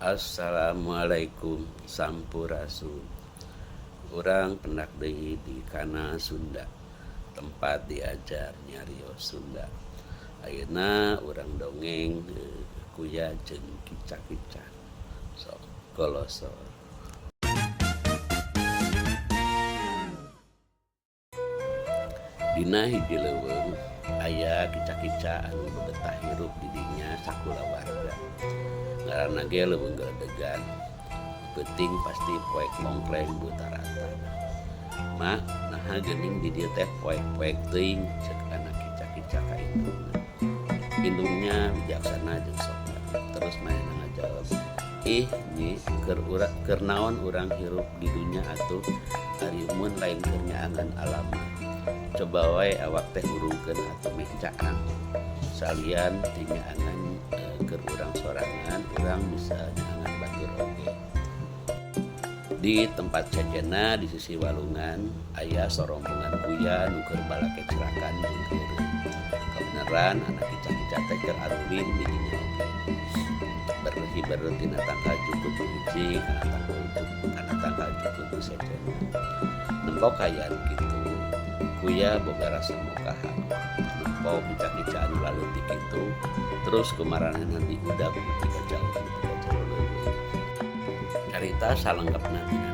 Assalamualaikum Sampurasun. Urang pendak deui di kanal Sunda, tempat diajar nyarios Sunda. Ayeuna urang dongeng kuya jeung kica-kica. Sok kolosor. Dina hiji leuweung aya kica-kica anu betah hirup di dinya sakulawarga. Ngaranna ge leuweung geledegan. Peuting pasti poek mongkleng butarata. Ma, naha geuning di dieu teh poek-poek teuing, ceuk anak kica-kica ka indungna. Indungnya bijaksana jeung sopan. Terus manehna ngajawab, "Ih, nyi, keur naon urang hirup di dunya atuh ari mun lain keur nyaangan alam mah. Coba wae awak teh hurungkeun atuh meh caang. Salian ti nyaangan keur urang sorangan, urang bisa nyaangan batur oge." Di tempat sejenna di sisi walungan aya sorombongan kuya nu keur balakecrakan jeung heureuy. Kabeneran anak kica-kica teh keur arulin di dinya oge. Berhiber tina tangkal jukut nu hiji kana tangkal jukut nu sejenna. Nempo kaayaan kitu, kuya boga rasa mokaha. Nempo kica-kica anu laleutik kitu, terus kumaranehna diudag nepi ka jauh nepi ka jero leuweung. Carita salengkapna dina.